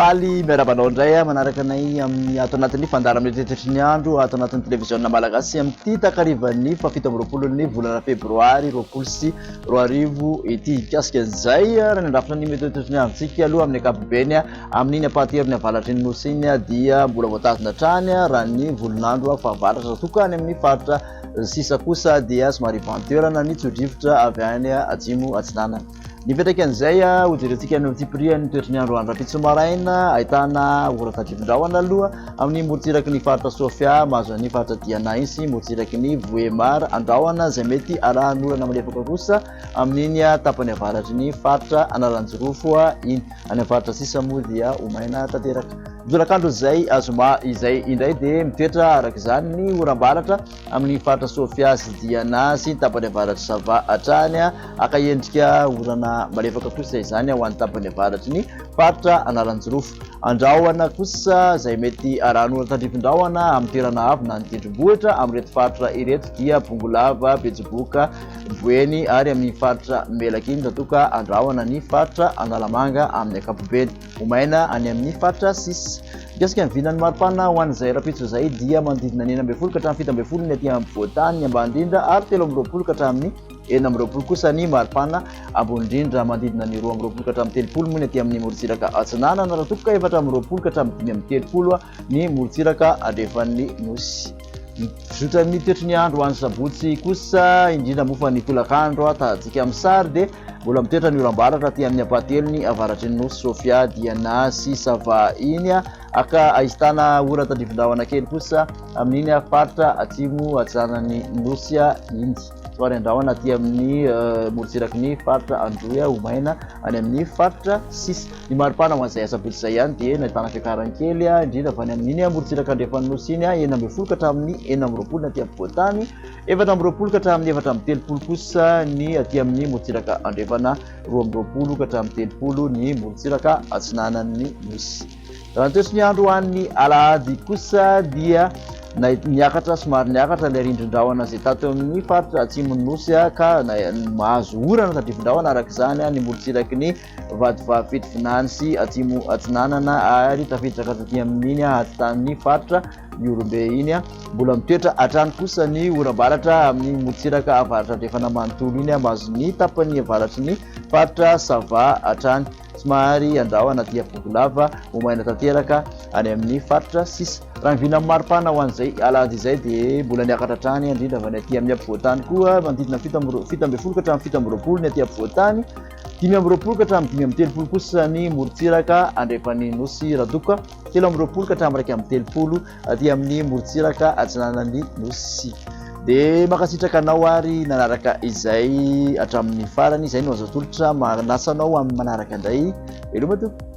Faly miarahaba anao indray manaraka anay amin'ny ato anatin'ny fandaharan'ny Mieritreritra ny andro ato anatin'ny televiziona malagasy amin'ity takarivan'ny faha-27 ny volana febroary 2020 ity. Mikasika an'izay raha ny andrafitra ny mety ny androntsika aloha amin'ny ankapobeny amin'iny ampahatelony avaratry ny nosy iny dia mbola voatazona hatrany raha ny volon'andro fahavaratra toa ka any amin'ny faritra sisa kosa dia somary ivan-toerana ny tso-drivotra avy any atsimo atsinanana. Ny fiantraikan'izay hojerentsika ny antsipirihan'ny toetry ny andro andro maraina ahitana ora tandrifin-drahona aloha amin'ny morontsiraky ny faritra Sofia mahazo an'ny faritra Diana iny sy morontsiraky ny Vohemar andrahona izay mety arahan'orana malefaka kosa amin'iny tapany avaratry ny faritra Analanjirofo iny. Any amin'ny faritra sisa moa dia ho maina tanteraka. Ny tolakandro izay zoma izay indray dia mitoetra araka izany ny oram-baratra amin'ny faritra Sofia sy Diana sy ny tapany avaratry Sava hatrany. Haka endrika orana malefaka kosa izany ho an'ny tapany avaratry ny faritra Analanjirofo. Andrahona kosa izay mety arahan'orana tandrifin-drahona amin'ny toerana avo na ny tendrombohitra amin'ireto faritra ireto dia Bongolava, Betsiboka, Boeny ary amin'ny faritra Melaky iny raha toa ka andrahona ny faritra Analamanga amin'ny ankapobeny. Ho maina any amin'ny faritra sisa. Mikasika ny vinan'ny maripana ho an'izay rahampitso izay dia manodidina ny 16 ka hatramin'ny 17 ny aty ampovoantany ny ambany indrindra ary 23 ka hatramin'ny 26 kosa ny maripana ambony indrindra. Manodidina ny 22 ka hatramin'ny 30 moa ny aty amin'ny morontsiraka atsinanana raha toa ka 24 ka hatramin'ny 35 ny morontsiraka andrefan'ny nosy. Fizotran'ny toetry ny andro ho an'ny sabotsy kosa, indrindra moa fa ny tolakandro tazantsika amin'ny sary dia mbola mitoetra ny oram-baratra aty amin'ny ampahatelony avaratry ny nosy Sofia, Diana sy Sava iny ka ahitana ora tandrifin-drahona kely kosa amin'iny faritra atsimo atsinanan'ny nosy iny. Somary andrahona aty amin'ny morontsiraky ny faritra Androy ho maina any amin'ny faritra sisa. Ny maripana ho an'izay asabotsy izay ihany dia nahitana fiakarany kely, indrindra fa any amin'iny morontsiraka andrefan'ny nosy iny, 16 ka hatramin'ny 26 ny aty ampovoan-tany, 24 ka hatramin'ny 34 kosa ny aty amin'ny morontsiraka andrefana, 22 ka hatramin'ny 30 ny morontsiraka atsinanan'ny nosy. Raha ny toetry ny andro ho an'ny alahady kosa dia niakatra somary niakatra ilay rindrin-drahona izay tato amin'ny faritra atsimon'ny nosy ka mahazo orana tandrifin-drahona araka izany ny morontsiraky ny Vatovavy Fitovinany sy Atsimo Atsinanana ary tafiditra ka taty amin'iny atitan'ny faritra Ihorombe iny. Mbola mitoetra hatrany kosa ny oram-baratra amin'ny morontsiraka avaratra andrefana manontolo iny mahazo ny tapany avaratry ny faritra Sava hatrany. Somary andrahona aty Bongolava ho maina tanteraka any amin'ny faritra sisa. Raha ny vinan'ny maripana ho an'izay alahady izay dia mbola niakatra hatrany indrindra fa ny aty amin'ny ampovoantany koa manodidina 17 ka hatramin'ny 27 ny aty ampovoantany. 25 ka hatramin'ny 35 kosa ny morontsiraka andrefan'ny nosy Radoka, 23 ka hatramin'ny 31 aty amin'ny morontsiraka atsinanan'ny nosy. Dia mankasitraka anao ary nanaraka izay hatramin'ny farany, izay no azo atolotra, manasa anao amin'ny manaraka indray. Veloma tompoko.